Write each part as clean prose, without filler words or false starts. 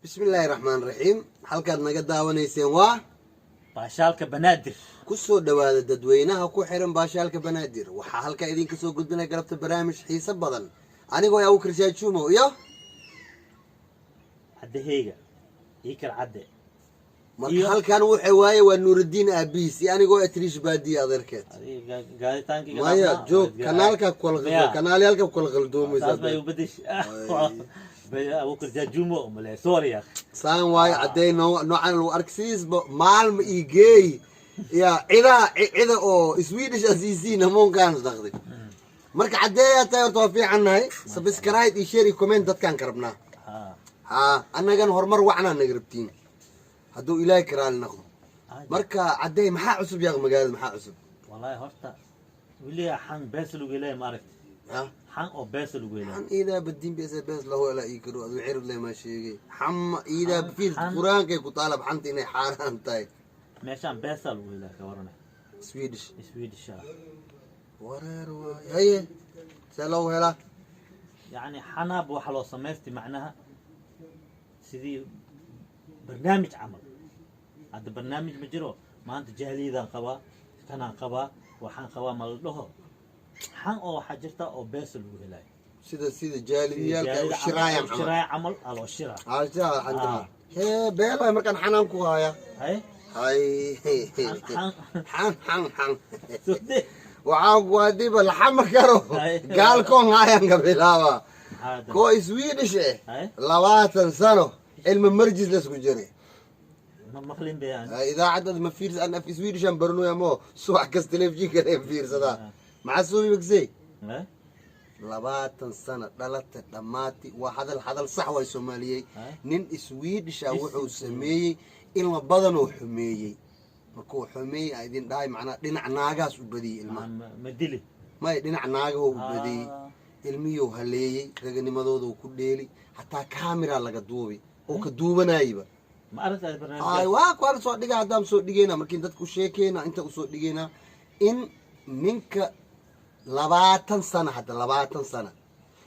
Bismi illaahi raxmaan raxiim. Halkaad naga daawanayseen waa Baashaalka Banaadir. Ku soo dhowaada dadweynaha ku xiran Baashaalka Banaadir. Waxaa halkaa idinka soo gudbinaya galabta barnaamij xiiso badan, anigoo Abukar Jaajumo iyo Caddaheyga ii kala cadde. Marka halkan wuxa waaye waa Nuurudiin aabihiis iyo anigoo Atriish Baadiye adeerkeed. Adiga gaaditaankiga. Maya, joog kanaalka kula kanaalyaalka kula qaldoomaysa. Taas bay u bedesh Abukar Jaajumo male, sorry ya. Saan waaye, cadday noocan lagu ark sidiisba maalma ii geey ya cidaa cida oo Swedish asiisiin hamuunkaan dhaqday. Marka caddeeyaa tahay, horta waa fiicannahay. Subscribe iyo share iyo comment dadkaan ka rabnaa. Haa, annagan horumar wacnaa naga rabtiin hadduu Ilaahay karaali noqdo. Marka caddeey, maxaa cusub yaaq magaalada? Maxaa cusub? Wallahi horta weliga xan bees lagu helaya, ma aragti? Ha? Xan oo bees lagu helaya. Xan iidaa badin bes bes lahu ala ii karo adu cirib leh maa sheegay xama iidaa fiir. Qur-aankay ku taalab xanta inay xaaraan tahay. Meeshaan beesaa lagu helaya, ka warana. Swedish. Swedish ah. Wareer waay. Haye, see loogu helaa? Yacni xanaab waxaa loo samaystay macnaha sidii barnaamij camal. Hadda barnaamij ma jiro maanta. Jahiliyadaan qabaa, kanaan qabaa, waxaan qabaa, ma la dhaho. Xan oo waxaa jirta oo beesa lagu helayo. Sida jaaliyaalka u shiraayaan camal. Shiraaya camal aa loo shiraa. Haasha xanta. Hee, beelay markaan xanaan ku haya. Hay. Hay. Xan. Xan xan xan. Sode. Waxaa ku hadiiba laxama karo. Gaalkoon hayan ka bilaaba. Maxaa? Koo Swedish eh. Hay. 20 sano cilmi marjis lasku jiray. Ma maqlin bayaan. Idaacadda ma fiirsa an af Swedish aan baranoya mo subax kas telefishinka leen fiirsadaa. Maxaa suubi magsey? Eh? 20 sano dhalata dhammaati waa hadal hadal sax waay Soomaaliyey. Nin Swedisha wuxuu sameeyey ilma badanoo xumeeyey. Markuu xumeeyey aa idin dhahay, macnaa dhinac naagahaas u badiyey ilmaha. Ma dili? May, dhinac naagahoo u badiyey. Ilmiyuu haleeyey, raganimadoodu ku dheeli, hataa camera laga duubi oo ka duubanayba. Ma aragtaa Ay. Barnaamijkaas? Waa kuwaan soo dhiga, haddaan soo dhigayna markiin dadku sheekeyna inta usoo dhigaynaa in ninka 20 sano, hadda 20 sano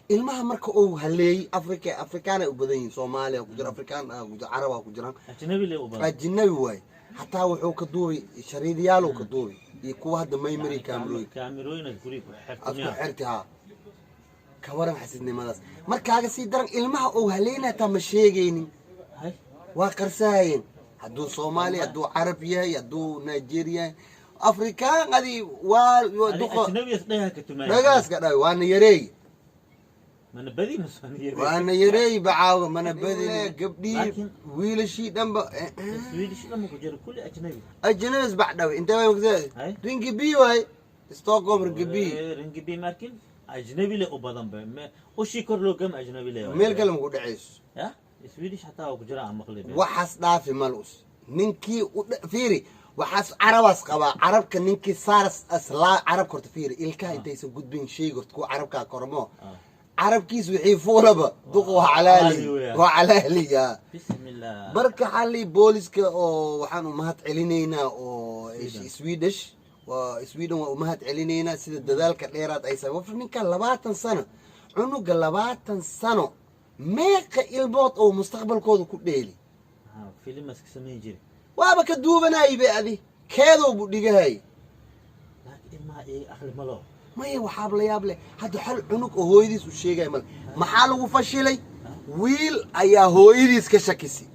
ilmaha marka uu haleeyey, Africa, Afrikaan ay u badan yihiin, Soomaaliya ku jira, Afrikaan ku jira, Caraba ku jiraan. Ajnabi le u badan. Ajnabi waay. Hataa wuxuu ka duubay shariidayaal ka duubay iyo kuwa hadda maymari kaamirooyin. Kaamirooyin aad guriga ku aad ku xirtay. Xirti haa. Ka waran xasidnimadaas? Markaaga sii daran, ilmaha uu haleynaya hataa ma sheegaynin. Hay. Waa qarsaayeen. Hadduu Soomaali, hadduu Carab yahay, hadduu Nigeria yahay, Afrikaan adi waa duqa. Ajnabi dhagaa ka tumaya. Dhagaaska dhaw waana yareey. Mana badi masoniya. Waana yareey bacaawa, mana badine gabdhihii. Wiilashii dhanba. Swedish dhan ku jira, kulli ajnabi. Ajnabis bax dhaw intee way ogtee? Hay. Ringibi waay, Stockholm Ringibi. Ringibi markin ajnabi le u badan ba ushii kor loo gam ajnabi le. Meel kale maku dhacayso. Ya Swedish hataa waa ku jira aan maqli. Waxaas dhaafi malus ninkii fiiri, waxaas carabaas qabaa. Carabka ninkii saaras aslaa carabka horta fiiri, ilkaha intaysan gudbin sheyga horta kuwa carabkaa kormo. Carabkiis wixii fuulaba duqa waa calaali. Calaali weeyaan. Waa calaaliya. Bismillah. Marka xali booliska oo waxaan umahad celinaynaa oo Swedish, waa Sweden, waa umahad celinaynaa sida dadaalka dheeraad ay samey. Ninkan 20 sano, cunuga 20 sano, meeqa ilmood oo mustaqbalkooda ku dheeli. Filimas ka samayn jiray. Waaba ka duubanayay be, adi keedow buu dhigahay. Laakiin ilmaha iyaga aqli ma loo. Maya, waxaaba la yaab leh hadda hal cunug oo hooyadiis u sheegay male. Maxaa lagu fashilay? Wiil ayaa hooyadiis ka shakisay.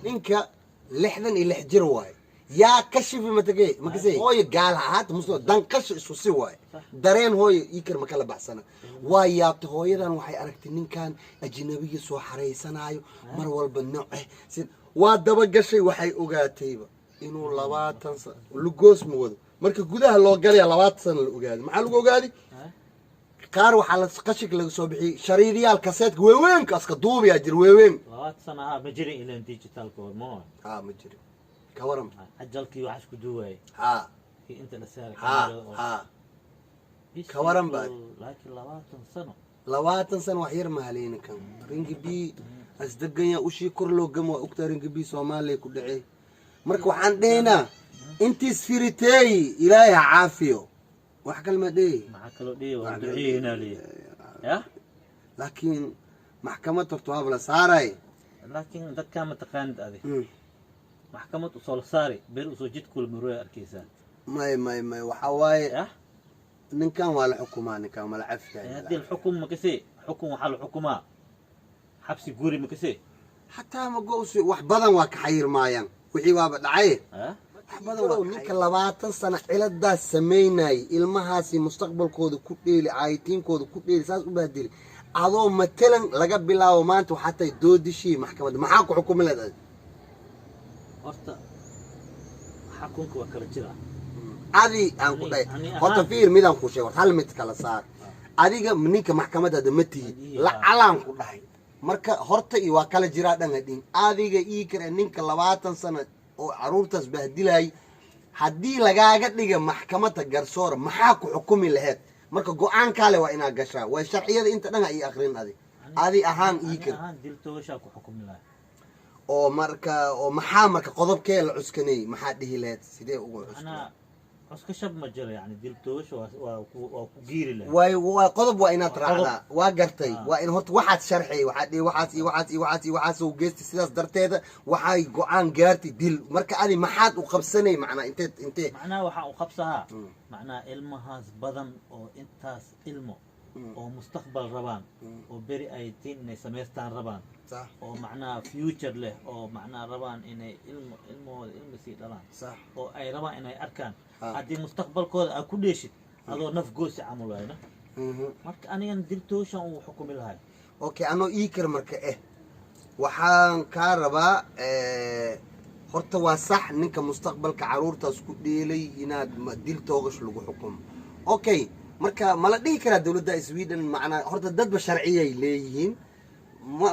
Ninka 66 jir waaye, yaa ka shifi matage makase hooyo gaal ha ahaata, muslim, danqasho isku si waaye. Dareen hooyo iikar ma kala baxsana. Waa yaabtay hooyadan. Waxay aragtay ninkan ajnabiga soo xaraysanaayo mar walba noce si waa dabagashay. Waxay ogaatayba inuu 20 sano lugoos ma wado. Marka gudaha loo galaya 20 sano la ogaaday. Maxaa lagu ogaaday? Qaar waxaa la qashig laga soo bixiyey shariidiyaal kaseedka weeweynka aska duubayaa jir weeweyn. 20 sano ah ma jirin ilan digitalka mo. Haa, ma jirin. Ka waran? Cajalkii waxaas ku duuwaayay. Kii inta la saaray kaamirada Ka waran baa? Laakiin 20 sano. 20 sano wax yar ma haleyni. Kan Ringi B asdeganya ushii kor loo gamo waa ogtaa. Ringi B Soomaaliya ku dhacey. Marka waxaan dhehaynaa intiis firiteey, Ilaahay ha caafiyo. Wax kale ma dhehi. Maxaa kaloo dhihi? Waa duceeynaa leeyahay ya. Laakiin maxkamad horta waaba la saaray. Laakiin dadkaa ma taqaanid adi. Maxkamad usoo la saari, beri usoo jid kula marooya arkaysaa. May, may, may, waxaa waaye yah ninkan waa la xukumaa, ninkan ma la cafiyaa. Haddii xukun makase, xukun waxaa la xukumaa xabsi guri makase. Xataa ma go-si wax badan waa ka xayir maayaan, wixii waaba dhacay. Ah. Wax badan waa ninka 20 sano ciladaas samaynayay, ilmahaasi mustaqbalkooda ku dheeli, caayitiinkooda ku dheeli, saas u bahdili. Adoo matalan laga bilaabo maanta waxaa tahay doodishii maxkamadda, maxaa ku xukumi leedahay? Horta xakunka waa kala jira. Adi aan ku dhahay Ani horta fiir, midaan ku sheeg, horta hal mid kala saar. Adiga ninka maxkamadda ma tihid. Lacalaan ku dhahay marka horta iyo waa kala jiraa dhan hadhin. Adiga ii kare, ninka 20 sano oo caruurtaas bahdilayay, haddii lagaaga dhiga maxkamadda garsoor, maxaa ku xukumi laheyd? Marka go-aan kaale waa inaad gashaa, waa sharciyada inta dhan ha ii akrin. Adi ahaan ii Ani kar ahaan dil toogashaa ku xukumi lahay. Oo marka oo maxaa marka qodobkee la cuskanayay, maxaa dhihi laheyd, sidee ugu cuskanay? Macnaha cuska shab ma jiro, yani dil toogasha waa ku giiri lahay. Waay, waa qodob, waa inaad Waa qodob. raacdaa, waa gartay. Waa in horta waxaad sharxay, waxaad dhihi waxaas iyo waxaas iyo waxaas iyo waxaas uu geystay, sidaas darteeda waxay go-aan gaartay dil. Marka adi maxaad u qabsanay, macnaa intee? Macnaha waxaa u qabsahaa, macnaha ilmahaas badan oo intaas ilmo oo mustaqbal rabaan oo beri ay tiin inay samaystaan rabaan oo macnaha future leh, oo macnaha rabaan inay ilmo ilmahooda ilma sii dhalaan oo ay rabaan inay arkaan. Haddii mustaqbalkooda aad ku dheeshid, adoo naf goosi camal waayna. Marka anigan dil tooshan uu xukumi lahay. Okay, anoo ii kar marka waxaan kaa rabaa, horta waa sax ninka mustaqbalka caruurtaas ku dheelay inaad dil toogash lagu xukumo. Okay, marka mala dhihi karaa dowladda Sweden, macnaa horta dadba sharciyay leeyihiin,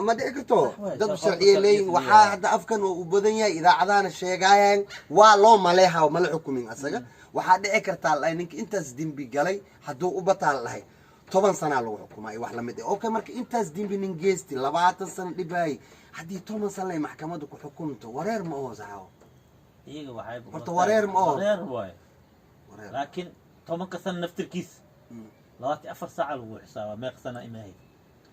ma dhici karto? Sax waay, dadba qofka sharciyay leeyihiin. sharciyad Waxaa leeyahay. hadda afkan oo u badan yahay, idaacadahana sheegaayaan, waa loo maleeha mala xukumin asaga. Waxaa dhici kartaa lahay ninka intaas dembi galay hadduu u bataan lahay 10 sanaa lagu xukumaa iyo wax lamid ah. Okay, marka intaas dembi nin geesti 20 sano dhibaayay, haddii 10 sano ay maxkamadda ku xukumto, wareer ma oho saxaabo? Iyaga waxay Horta wareer ma oho. Wareer waaye. Wareer. Laakiin 10-ka sana naftirkiis 24 saaca lagu xisaabaa, meeq sana imaahay?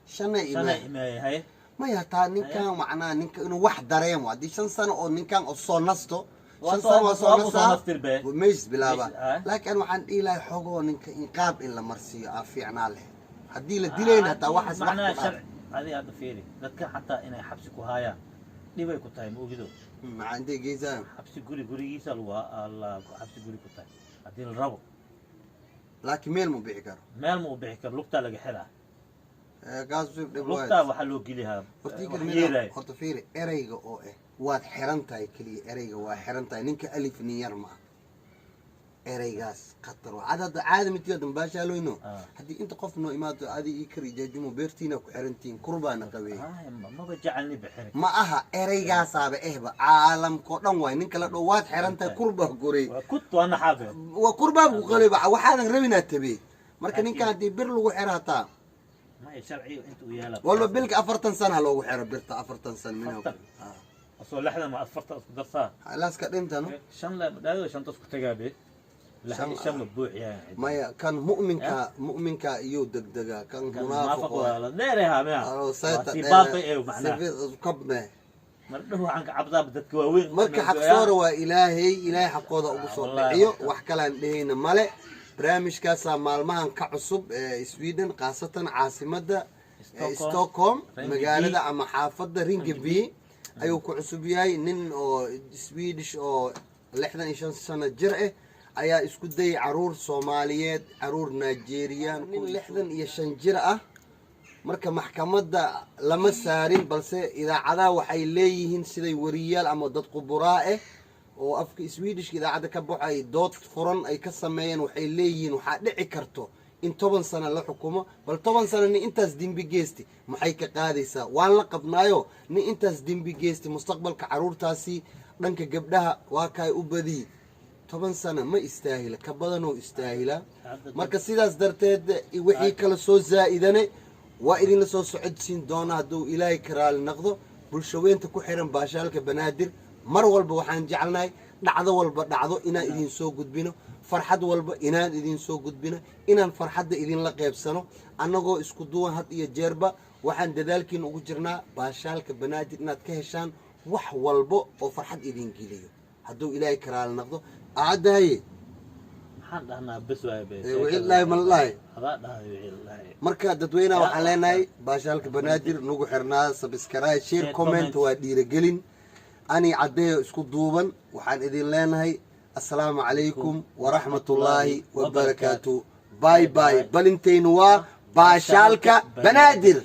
Shana. Sana imaa imaahay. Maya, hataa ninkan macnaha ninka inuu wax dareemo, haddii 5 sano oo ninkan oo soo nasto, Waa 5 sano waa soo waa ku soo nasaa nastir be. meys bilaaba. Meys, ah. Laakiin waxaan dhihi lahay xogoo ninka inqaab in la marsiiyo aa fiicnaa leh, haddii la dilayna hataa waxaas wax macnaha ku dhaaf. Sharci adiga hadda fiiri, dadka xataa inay xabsi ku haayaan dhibay ku tahay, ma ogido? Maxaa intay geysaan? Xabsi guri, gurigiisa lagu xabsi guri ku tahay haddii la rabo. Laakiin meel ma bixi karo. Meel ma u bixi karo, lugtaa laga xiraa. Kaas dhib waay. Lugtaa waxaa loo geliyaa Horta wax ikan yeelaya. Horta fiiri, ereyga oo waad xiran tahay keliya, ereyga waa xiran tahay, ninka alif nin yar ma ah, ereygaas khatar waa. Ad hadda caadi mitiyo dambaashaaloyno. Haddii inta qof noo imaado, adi ii kari jaajumo, beertiina ku xirantihiin, kurbaana qabey. Maba jecelni bixiri. Ma aha, ereygaasaaba ehba caalamkao dhan waay. Ninka la dhow waad xiran tahay, kurbaa goray. Waa kut, waa naxaabe. Waa kurbaab ku qalay, waxaadan rabinaa tabee. Marka ninkan haddii bir lagu xiro hataa maya, sharciga inta uu yaala. Walba bilka 40 sana ha loogu xiro birta, 40 sana minha. 40? Asoo 60 ma 40 isku darsaa. Laaska dhintano. Shan la dhaado, shanta isku tagaabe. Lix Shan. Iyo shan ma buuxiyaa? Maya, kan mu'minka, mu'minka iyo degdega kan kan munaafiq munaafiq waa la dheerehaa miya? Waa sii baaqi ee macnaha kabme. Mar dhow waxaan ka cabdaa dadka waaweyn Marka inay xaq gooyaan. soora waa Ilaahay, Ilaahay xaqooda ugu soo Wallaahi dhiciyo. horta. Wax kalaan dhehayna male. Barnaamijkaasaa maalmahan ka cusub ee Sweden, khaasatan caasimadda ee Stockholm, Stockholm, Rinkeby. magaalada ama xaafadda Rinkeby ayuu ku cusub yahay. Nin oo Swedish oo 65 sano jir ah ayaa isku dayay caruur Soomaaliyeed, caruur Nigerian, nin 65 jir ah. Marka maxkamadda lama saarin, balse idaacadaha waxay leeyihiin siday wariyaal ama dad quburaa ah oo afka Swedishka idaacadda ka baxo ay dood furan ay ka sameeyeen, waxay leeyihiin waxaa dhici karto in 10 sano la xukumo. Bal 10 sano nin intaas dembi geesti maxay ka qaadaysaa? Waan la qabnaayo, nin intaas dembi geesti mustaqbalka caruurtaasi, dhanka gabdhaha waa kaay u badiyi, 10 sano ma istaahila, ka badanoo istaahila. Marka sidaas darteed wixii kala soo zaa'idane waa idinla soo socodsiin doona hadduu Ilaahay ka raali noqdo. Bulshaweynta ku xiran Baashaalka Banaadir, mar walba waxaan jecelnahay dhacdo walba dhacdo inaan idin soo gudbino. Farxad walba inaan idin soo gudbino, inaan farxadda idinla qeybsano, annagoo isku duwan. Had iyo jeerba waxaan dadaalkiina ugu jirnaa Baashaalka Banaadir inaad ka heshaan wax walbo oo farxad idin geliyo, hadduu Ilaahay karaali noqdo. Acaddahaye. Maxaan dhahnaa? Bes waay be. Ee, wixii la dhahay ma la dhahay? Adaa dhahay wixii la dhahay. Marka dadweynaha waxaan leenahay, Baashaalka Banaadir nagu xirnaa, subscribe, share, share, comment. Comment. Waa dhiiragelin. Ani Caddeeyo isku duuban waxaan idin leenahay, assalaamu calaykum waraxmatullaahi wabarakaatu. Bye bye. Balintaynu waa Baashaalka Banaadir.